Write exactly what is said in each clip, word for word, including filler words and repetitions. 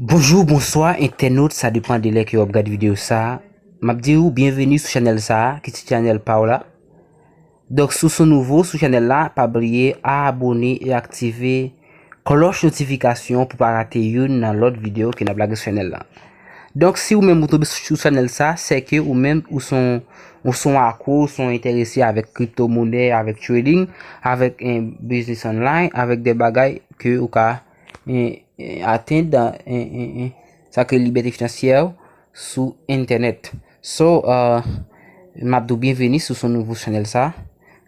Bonjou, bonswa, entènot, sa depann de lè ke w ap gade videyo sa a. M ap di w byenveni sou chanèl sa a, ki se chanèl pa w la. Donk, si w se nouvo sou chanèl la, pa bliye abòne e aktive klòch notifikasyon pou pa rate youn nan lòt videyo ke n ap lage sou chanèl la. Donk, si ou menm ou tonbe sou chanèl sa, se ke ou menm ou se yon, ou se yon akro, ou se yon enterese avèk kripto monè, avèk trading, avèk, eh, business online, avèk de bagay ke ou ka, eh, eh, atenn, eh, eh, eh, sa ke libète finansyè sou entènèt. So, uh, m ap di w byenveni sou se nouvo chanèl sa.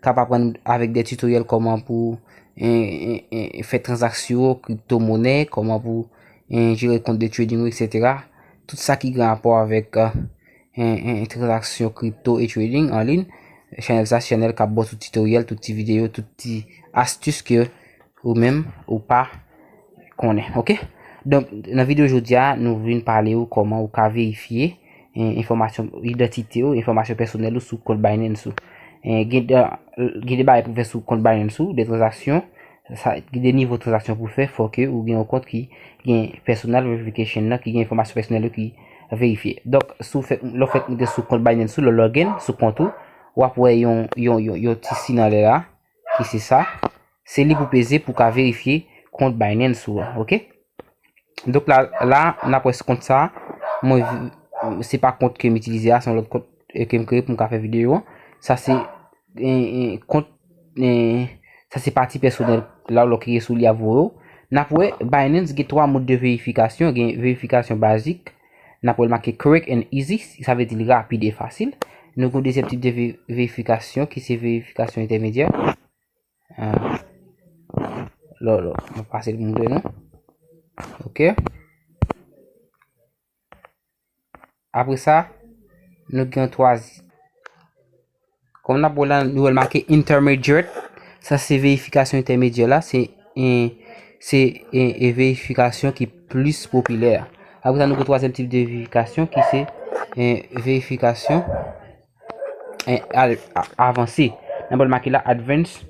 K ap aprann avèk de tutoriel kòman pou, eh, eh, eh, fè tranzaksyon kripto monè, kòman pou, eh, jere kont de trading ou, et cetera. Tout sa ki gen rapò avèk, eh, eh, eh, tranzaksyon kripto e trading an liy. Chanèl sa, se chanèl k ap ba w tout tutoriel, tout ti videyo, tout ti astis ke ou menm ou pa konnen, oke? Donk, nan videyo jodi a, nou vin pale w kòman ou ka verifye, eh, enfòmasyon idantite w, enfòmasyon pèsonèl ou sou kont Binance ou. Eh, gen de, gen de bagay pou fè sou kont Binance ou, de tranzaksyon, sa, gen de nivo tranzaksyon pou fè, fò ke ou gen yon kont ki gen personal verification nan, ki gen enfòmasyon pèsonèl ou ki verifye. Donk, si w fèk, lè w fèk moute sou kont Binance ou, lè w login sou kont ou, w ap wè yon, yon, yon, yon ti siy anlè la, ki se sa. Se li pou peze pou ka verifye kont Binance ou a, oke? Donk la, la, n ap wè si kont sa, mwen, se pa kont ke m itilize a, se yon lòt kont, eh, ke m kreye pou m ka fè videyo an. Sa se, eh, eh, kont, eh, sa se pati pèsonèl la, lè w klike sou li ap voye w. N ap wè, Binance gen twa mòd de verifikasyon, gen verifikasyon bazik, n ap wè l make quick and easy, sa vle di l rapid e fasil. Nou gen yon dezyèm tip de ve-, verifikasyon ki se verifikasyon entèmedyè. Ah. Lò, lò, mwen pase l pou mwen nou. Oke. Apre sa, nou gen yon twazi-, kòm n ap wè la, nou wè l make intermediate. Sa se verifikasyon entèmedyè la. Se, eh, se, eh, eh, verifikasyon ki plis popilè a. Apre sa, nou gen twazyèm tip de verifikasyon ki se, eh, verifikasyon, eh, al-, a-, avanse. N ap wè l make la advanced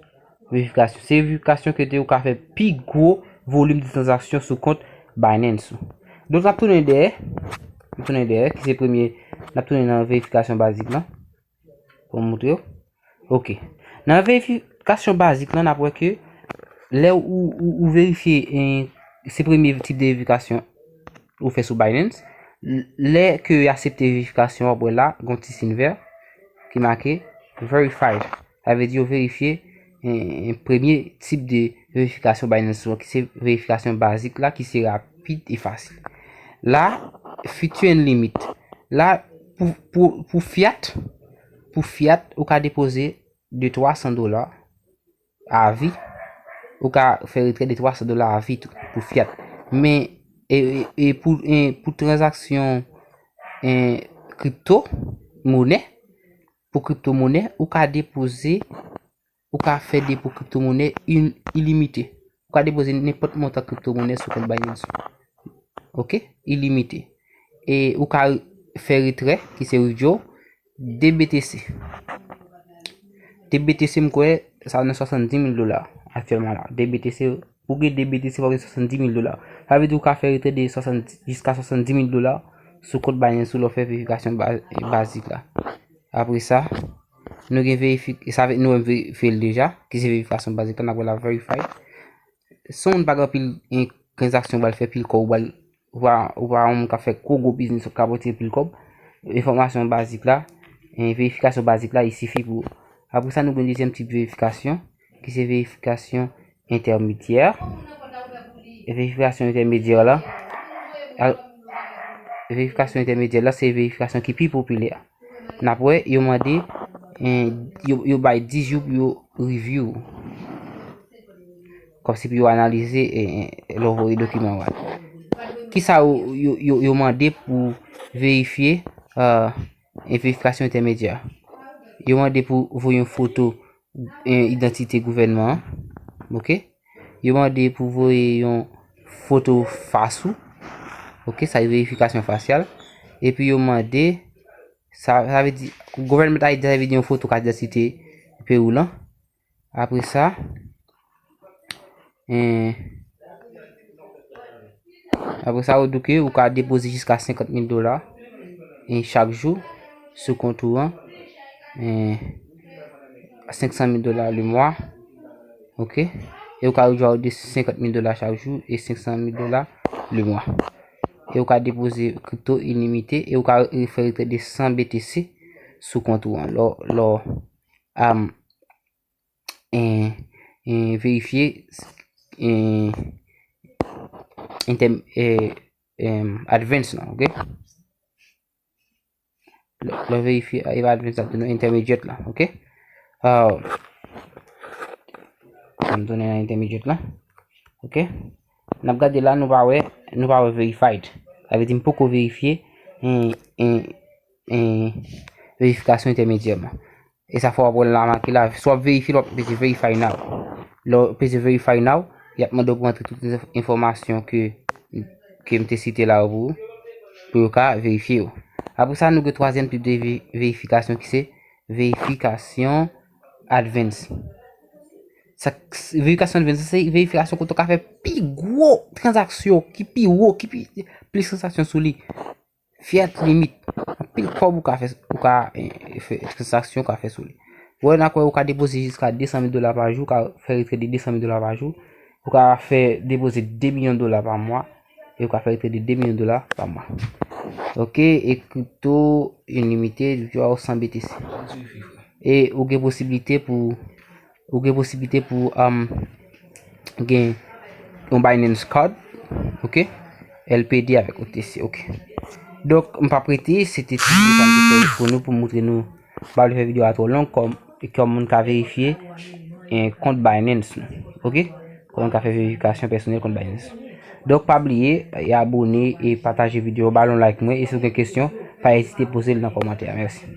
verifikasyon. Se verifikasyon ke te ou ka fè pi gwo volim de tranzaksyon sou kont Binance ou. Donk, n ap tounen dèyè. N ap tounen dèyè, ki se premye, n ap tounen nan verifikasyon bazik lan. Pou m montre w. Oke. Nan verifikasyon bazik lan, n ap wè ke lè ou, ou, ou verifye, eh, se premye tip de verifikasyon ou fè sou Binance. L-, lè ke y aksepte verifikasyon, w ap wè la, gon ti siy vè ki make verified. Sa vle di yo verifye, eh, premye tip de verifikasyon Binance ou an, ki se verifikasyon bazik la, ki se rapid e fasil. La, feature and limit. La, pou, pou, pou fiat, pou fiat, ou ka depoze de twa san dola a vi. Ou ka fè retrè de twa san dola a vi tou, pou fiat. Men, e, e, e pou, e pou tranzaksyon, e, kripto monè, pou kripto monè, ou ka depoze, ou ka fè depo kripto monè in-, ilimite. Ou ka depoze nenpòt montan kripto monè sou kont Binance ou. Oke? Ilimite. E ou ka fè retrè, ki se withdraw, de B T C. De B T C, m kwè, sa nan swasanndimil dola aktyèlman la. De B T C, pou gen de B T C, fò gen swasanndimil dola. Sa vle di ou ka fè retrè de swasanndis, jiska swasanndimil dola sou kont Binance ou lè w fè verifikasyon ba-, bazik la. Apre sa, nou gen verifik-, sa vle, nou menm verifye l deja, ki se verifikasyon bazik la, n ap wè la verify. Si w pa gen anpil, en, tranzaksyon w pral fè pil kòb, ou pral, ou pa, ou pa yon moun k ap fè gwo, gwo biznis, ou ka pote pil kòb. Enfòmasyon bazik la, en, verifikasyon bazik la, li sifi pou ou. Apre sa, nou gen dezyèm tip verifikasyon, ki se verifikasyon entèmedyè. E verifikasyon entèmedyè la, a, verifikasyon entèmedyè la, se verifikasyon ki pi popilè. N ap wè, yo mande, en, yo, yo bay dis jou pou yo review. Kòmsi pou yo analize, e, e, lè w voye dokiman w a. Kisa yo, yo, yo, yo mande pou verifye, e, e verifikasyon entèmedyè? Yo mande pou voye yon foto, e, idantite gouvènman an. Oke? Yo mande pou voye yon foto fas ou. Oke? Sa se verifikasyon fasyal. Epi yo mande, sa, sa vle di, gouvènman Ayiti, sa vle di yon foto kat idantite peyi w lan. Apre sa, en, Apre sa, yo di w ke ou ka depoze jiska senkant mil dola, e, chak jou sou kont ou an, e, senk san mil dola le mwa, ok? E ou ka withdraw de senkant mil dola chak jou e senk san mil dola le mwa. E ou ka depoze kripto ilimite e ou ka fè retrè de san B T C sou kont ou an. Lè, lè, am, e, e, verifye, e, entèm-, e, em, advance lan, ok? Lè, lè verifye, e, advance lan, nou entèmedyè la, ok? Ah, m tounen nan entèmedyè la, ok? N ap gade la, nou pa wè, nou pa wè verified. Sa vle di m poko verifye, e, e, e, verifikasyon entèmedyè mwen. E sa fè w ap wè l la make la. Si w ap verifye l, w ap peze verify now. Lè w peze verify now, y ap mande w pou antre tout enfòmasyon ke, ke m te site la yo pou ou, pou yo ka verifye yo. Apre sa, nou gen twazyèm tip de ve-, verifikasyon ki se verifikasyon advance. Sa, verifikasyon advance, se verifikasyon kote w ka fè pi gwo tranzaksyon, ki pi wo, ki pi, plis tranzaksyon sou li. Fiat limit. Anpil kòb ou ka fè, ou ka, e, fè tranzaksyon ou ka fè sou li. Wè, n a kwè ou ka depoze jiska de san mil dola pa jou, ou ka fè retrè de de san mil dola pa jou, ou ka fè depoze de milyon dola pa mwa, e ou ka fè retrè de de milyon dola pa mwa. Ok, e crypto unlimited, withdraw san B T C. E ou gen posiblite pou, ou gen posiblite pou, um, gen yon Binance Card, ok? L P D avèk O T C, ok. Donk, m p ap rete, se te ti videyo sa m te fè pou nou, pou m montre nou, m pa vle fè videyo a twò long, kòm, kòm moun ka verifye, e, kont Binance nou, ok? Kòman ka fè verifikasyon pèsonèl kont Binance. Donk, pa bliye, e abone, e pataje videyo, ba l yon like mwen, e si w gen kesyon, pa ezite poze l nan kòmantè a. Mèsi.